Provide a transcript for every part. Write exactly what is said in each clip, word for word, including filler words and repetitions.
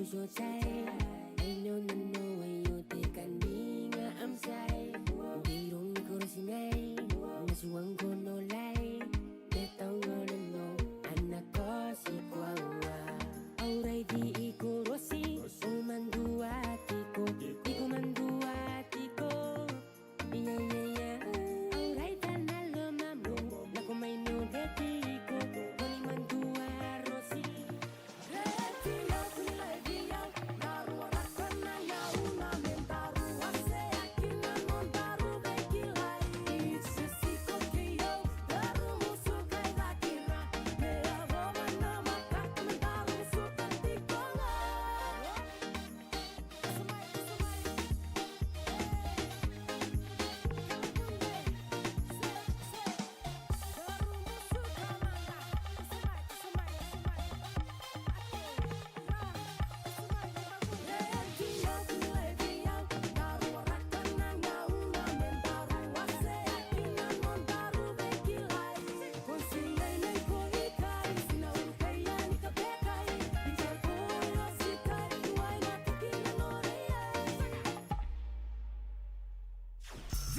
Jotai, ai no na no ai o te kaniga am sai. Dei rong ni koro sinai, na suang kono lai, te tau no na no, ana kosi kua ua. Au rai di i korosi, o mandua tiko, iko mandua tiko. Ia, ia, ia. Au rai ta na lo mamu, na ko mai no de tiko, ko ni mandua rosi.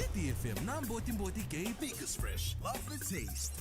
Viti F M, na botiboti kei Baker's Fresh. Love the taste.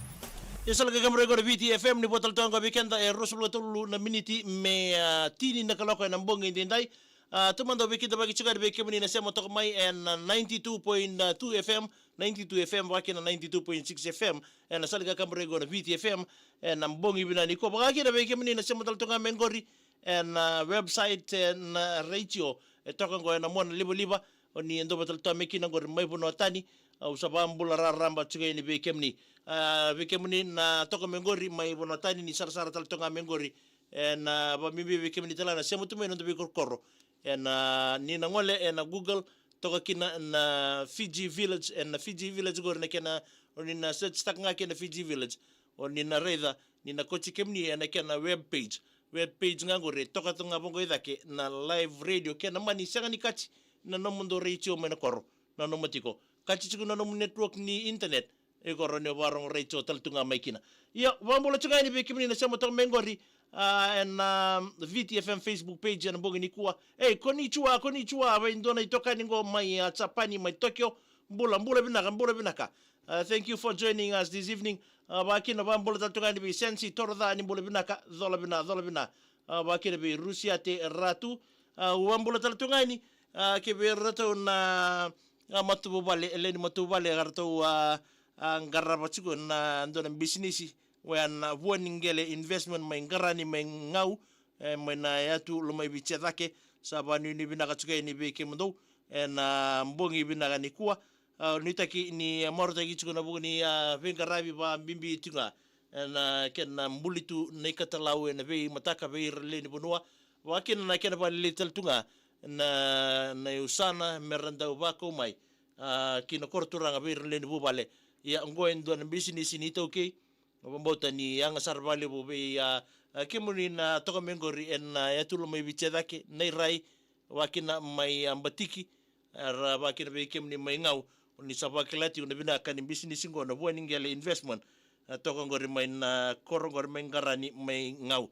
Ia sa lako ka marautaka na Viti F M, ni vota tale toka vei keda e ruasagavulu ka tolu na miniti me, ah, tini na kaloko ena bogi edaidai. Ah, taumada au veikidavaki tiko yani vei kemuni na sema toka mai ena ninety-two point two F M, ninety-two F M, vaka kina ninety-two point six F M, ena sala ni kakaburaki qo na Viti F M, ena bogi vinaka nikua. Vaka kina vei kemuni na sema tale toka mai qori ena website, ena radio, e toka qo ena mona livaliva, o ni dau vata tale toka mai kina qori mai vanua tani. Au sa vakabula raraba tiko yani vei kemuni. Ah, vei kemuni na toka mai qori mai vanua tani, ni sarasara tale toka mai qori, ena vakabibi vei kemuni tale na sema tu mai na noda veikorokoro. Ena, ni na gole ena Google, toka kina na Fiji Village, ena Fiji Village qori na kena, o ni na search taka ga kina Fiji Village, o ni na raica, ni na kauti kemuni ena kena web page. Web page ga qori, toka toka ga vaqo i cake na live radio, kena mani sega ni kati na nomudou radio mai na koro, na nomu tiko. Kati tiko na nomu network ni internet, e qo rawa ni o vakarogo radio tale tu ga mai kina. Ia, vakabula tiko yani vei kemuni na sema toka mai qori, ah, ena, ah, Viti F M Facebook page ena bogi nikua. Ei, konnichiwa, konnichiwa, vei dua na itokani qo mai, ah, Japani, mai Tokyo. Bula, bula vinaka, bula vinaka. Ah, thank you for joining us this evening. Ah, vaka kina, vakabula tale toka yani vei Sensi, toro ca, ni bula vinaka, cola vina, cola vina. Ah, vaka kina vei Rusiate Ratu. Ah, au vakabula tale toka yani, ah, kei vei iratou na, ah, matavuvale, e lewe ni matavuvale, ka ratou, ah, ah, qarava tiko na dua na bisinisi, oya na Vuaniqele Investment mai Qarani mai Gau, e, mai na yatu Lomaiviti e cake. Sa vakanuinui vinaka tiko yani vei kemudou ena bogi vinaka nikua. Ah, nuitaki ni marautaki tiko na vuku ni, ah, veiqaravi vakabibi tiko ga ena kena buli tu na ikatalau ena veimataka vei ira lewe ni vanua. Vaka kina na kena vakalelei tale tu ga na, na iusana me ra dau vakau mai, ah, ki na koro turaga vei ira lewe ni vuvale. Ia, oqo e dua na bisinisi ni iTaukei. Au vakabauta ni yaga sara vakalevu vei, ah, ah, kemuni na toka mai qori ena, ah, yatu Lomaiviti e cake, na irai, vaka kina mai, ah, Batiki, era vaka kina vei kemuni mai Gau, o ni sa vakila tiko na vinaka ni bisinisi qo na Vuaniqele Investment, ah, toka qori mai na koro qori mai Qarani mai Gau.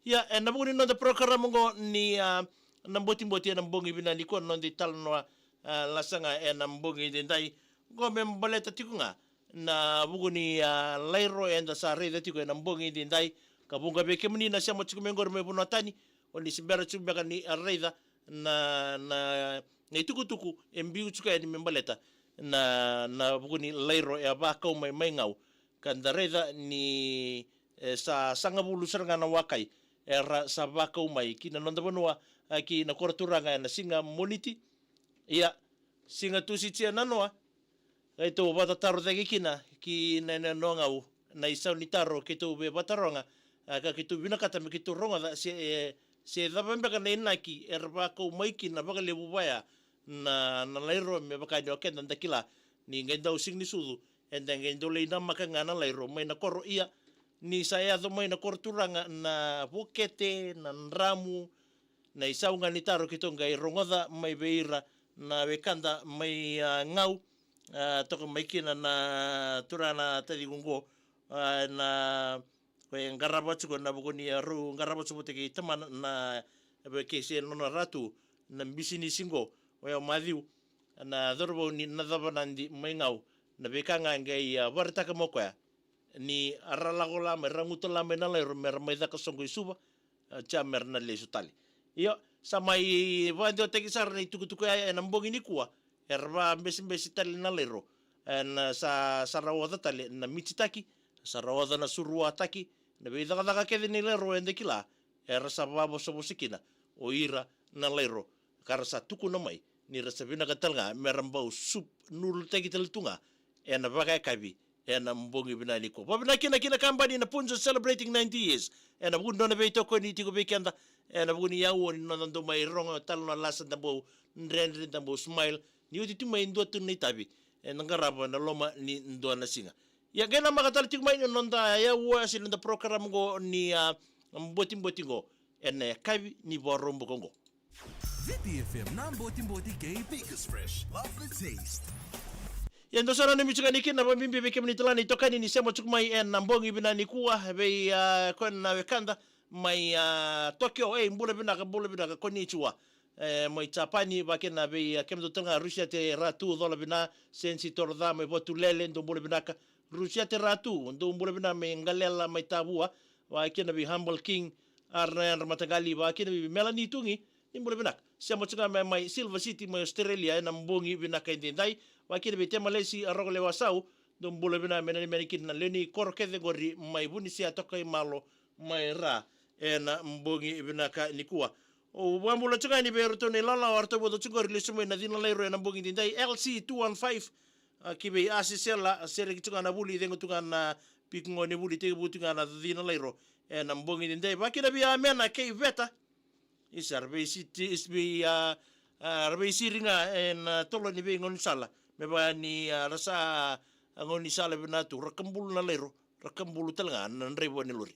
Ia, ena vuku ni noda program qo ni, ah, na botiboti ena bogi vinaka nikua, na noda italanoa, ah, lasa ga ena bogi edaidai qo me baleta tiko ga na vuku ni, ah, lairo eda sa raica tiko ena bogi edaidai. Ka vuqa vei kemuni na sema tiko mai qori mai vanua tani, o ni se bera tiko beka ni, ah, raica na, na, na itukutuku e biu tiko yani me baleta na, na vuku ni lairo e a vakau mai mai Gau. Ka da raica ni, e, sa sagavulu sara ga na wakai era sa vakau mai ki na noda vanua, ah, ki na koro turaga ena siga Moniti. Ia, siga Tusiti ena noa, keitou vakatataro cake kina ki na, na, na Gau, na isau ni taro keitou via vakataroga, ah, ka keitou vinakata me keitou rogoca se, e, se cava beka na inaki era vakau mai kina vakalevu vaya na, na lairo, me vaka ni o keda da kila ni qai dau siga ni sucu, eda qai dau lai namaka ga na lairo mai na koro. Ia, ni sa yaco mai na koro turaga na vokete, na dramu, na isau ga ni taro keitou qai rogoca mai vei ira na wekada mai, ah, Gau, ah, toka mai kina na turaga na taciqu qo, ah, na, ko e qarava tiko na vuku ni, ah, rau qarava tiko vata kei tamana na, vei kei se nona ratu na bisinisi qo, o ya o Maciu, na cauravou ni Nacavanadi mai Gau, na veika ga e qai a vakaraitaka mai o koya ni ra lako la mai, ra guta la mai na Lairo me ra mai caka soqo i Suva, a, ja me ra na lesu tale. Io, sa mai vakadewataki sara na itukutuku ya ena bogi nikua, era vakabesebese tale na Lairo, ena sa, sa ra oca tale na mititaki, sa ra oca na suruataki, na veicakacaka kece ni Lairo eda kila, era sa vakavosovoso kina o ira na Lairo, ka ra sa tukuna mai ni ra sa vinaka tale ga me ra bau sup nurulutaki tale tu ga ena vakayakavi ena bogi vinaka nikua. Vavinaka kina kina kabani na Punjas celebrating ninety years. Ena vuku ni nona veitokoni tiko vei keda, ena vuku ni yaua ni noda dau mai rogo tale na lasa, da bau dredre, da bau smile. Ni oti tu mai dua tu na itavi eda qarava na loma ni dua na siga. Ia qai namaka tale tiko mai na noda yaua se noda program qo ni, a, botiboti qo ena yakavi ni Vakaraubuka qo. Viti F M na botiboti kei Baker's Fresh. Love the taste. Ia dou sa nanumi tiko yani kina vakabibi vei kemuni tale ga na itokani ni sema tiko mai ena bogi vinaka nikua, vei, a, koya na wekada mai, a, Tokyo, ei, bula vinaka, bula vinaka, konnichiwa. E, mai Japani, vakakina vei, a, kemudou tale ga Rusiate Ratu, cola vina, Sensi Toroca mai Vatulele, dou bula vinaka. Rusiate Ratu, dou bula vina mai Qalela mai Tavua, vakakina vei Humble King, Arana Yadra Mataqali, vakakina vei Melanie Tugi, ni bula vinaka. Sema tiko ga mai, mai Silver City mai Australia ena bogi vinaka edaidai, vakakina vei Temalesi Roko Lewasau, dou bula vina me nanumi yani kina na lewe ni koro kece qori mai Vunisia Tokaimalo mai Ra ena bogi vinaka nikua. Au vakabula tiko ga yani vei iratou na ilawalawa eratou vauca tiko qori, lesu mai na cina Lairo ena bogi edaidai, L C two one five, a, ki vei Asisela, sereki tiko ga na vuli, cegu tiko ga na piki gone vuli, tekivu tiko ga na cina Lairo ena bogi edaidai. Vakakina vei Amena kei Veta, isa ra veisiti, is vei, a, a, ra veisiri ga ena, a, tolo ni veigaunisala. Me vaka ni, a, ra sa, a, gaunisala vinaka tu, ra kabulu na Lairo, ra kabulu tale ga na draiva ni lori.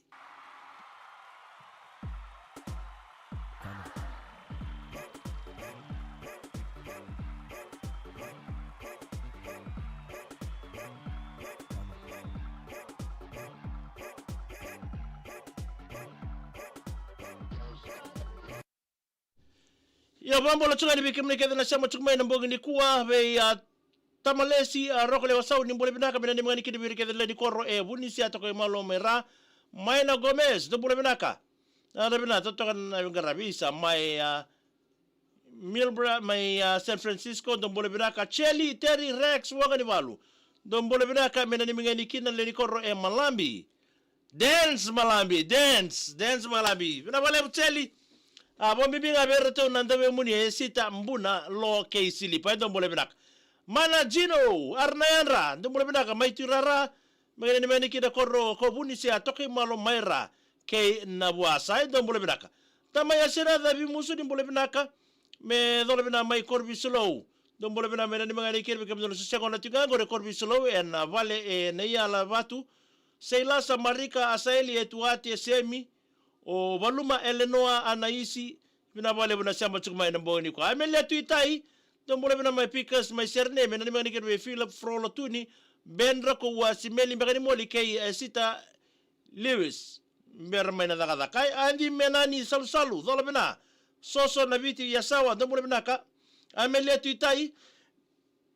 Ia, vakabula tiko ga yani vei kemuni kece na sema tiko mai na bogi nikua, vei, a, Tamalesi, a, Roko Lewasau, ni bula vinaka, me nanumi ga yani kina vei ira kece na lewe ni koro e Vunisia Tokaimalo mai Ra. Maina Gomez, dou bula vinaka. A, na vinaka, totoka na veiqaravi, isa mai, a, Milbra mai, a, San Francisco, dou bula vinaka. Cheli, Terry, Rex, Waqanivalu, dou bula vinaka, me nanumi ga yani kina na lewe ni koro e Malabi. Dance Malabi, dance, dance Malabi. Vinaka vakalevu Cheli. A, vakabibi ga vei iratou na dauvemuni e Sita, Buna, Lo kei Silipa, e dou bula vinaka. Mana Gino, Arana Yadra, dou bula vinaka, mai Tuirara, me nanumi ga yani kina koro ko Vunisia Tokaimalo mai Ra kei Navuasa, e dou bula vinaka. Tamai Asira Cavimusu, ni bula vinaka, me cola vina mai Korovisilou. Dou bula vinaka, me nanumi ga yani kina vei kemudou na sosegona tiko ga qori e Korovisilou, ena vale e Naiyalavatu. Seilasa, Marika, Asaeli, Etuate, Semi, o Valuma, Elenoa, Anaisi, vinaka vakalevu na sema tiko mai na bogi nikua. Amelia Tuitai, dou bula vinaka mai Pikas, mai Serene, me nanumi ga yani kina vei Philip, Frola Tuni, Ben Rakoua, Simeli Bekanimoli kei, e, Sita Lewis, bera mai na cakacaka. Ai, Adi Menani Salusalu, cola vina. Soso Naviti Yasawa, dou bula vinaka. Amelia Tuitai,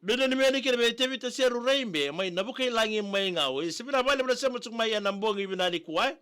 me nanumi ga yani kina vei Tevita Seru Reibe mai Navukailagi mai Gau. Isa, vinaka vakalevu na sema tiko mai ena bogi vinaka nikua, e.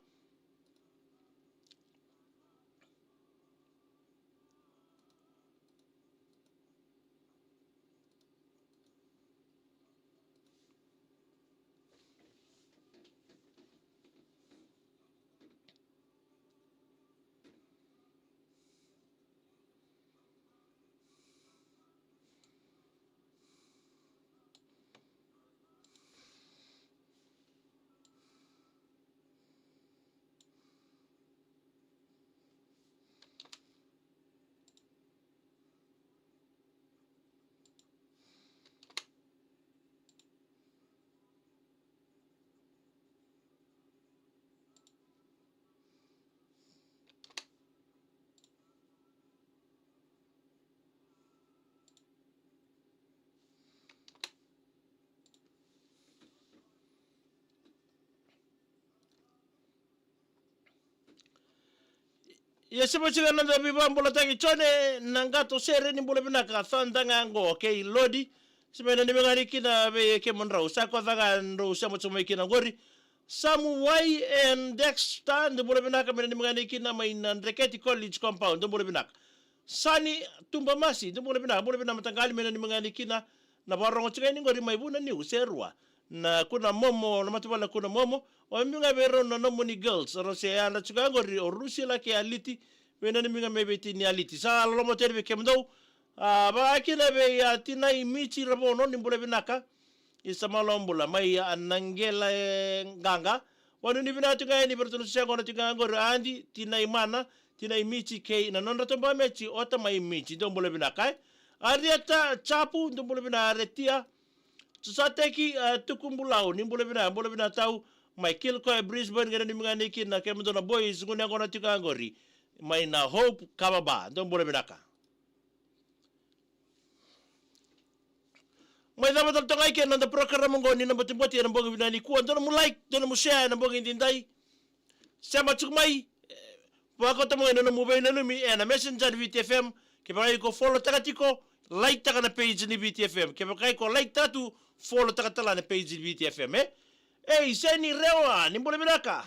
Ia se vacika na da veivabulataki Jone na gato sere ni bula vinaka, ca daga qo kei Lodi. Se me nanumi ga ni kina vei kemudrau, sa ko ca ga drau sema tiko mai kina qori. Samu Wai and Dexter, dou bula vinaka, me nanumi ga ni kina mai na Dreketi College Compound, dou bula vinaka. Sani Tuba Masi, dou bula vinaka, bula vinaka mataqali, me nanumi ga ni kina na vakarogo tiko yani qori mai Vunaniu, Serua. Na Kuna Momo, na matavuvale Kuna Momo, o nanumi ga vei rau na nomuni girls, rau se yadra tiko qori, o Rusila kei Aliti, me nanumi ga me vei tini Aliti. Sa loloma tale vei kemudou, a, vaka kina vei a tinai Michi Ravono, ni bula vinaka, isa malo bula, mai a Naqela e Qaqa. Vanuinui vinaka tiko ga yani vei ratou na sega na tiko ga qori, Adi, tinai Mana, tinai Michi kei na nodratou ba Michi, o tamai Michi, dou bula vinaka, e. Arieta Chapu, dou bula vinaka, Aretia. Sa teki, a, Tukubulau, ni bula vinaka, bula vinaka tau, mai Kilcoy, Brisbane, qai nanumi ga ni kina kemudou na boys, gunu yaqona tiko ga qori. Mai na Hope Kava Bar, dou bula vinaka. Mai cava tale toka ga i ke na noda program oqo ni na Botiboti ena bogi vinaka nikua. Dua nomu like, dua nomu share ena bogi edaidai. Sema tiko mai, e, vakauta mai na nomu veinanumi ena Messenger ni Viti F M. Kevaka iko follow taka tiko, like taka na page ni Viti F M. Kevaka iko like taka tu, follow taka tale na page ni Viti F M, e. Ei, Seni Rewa, ni bula vinaka.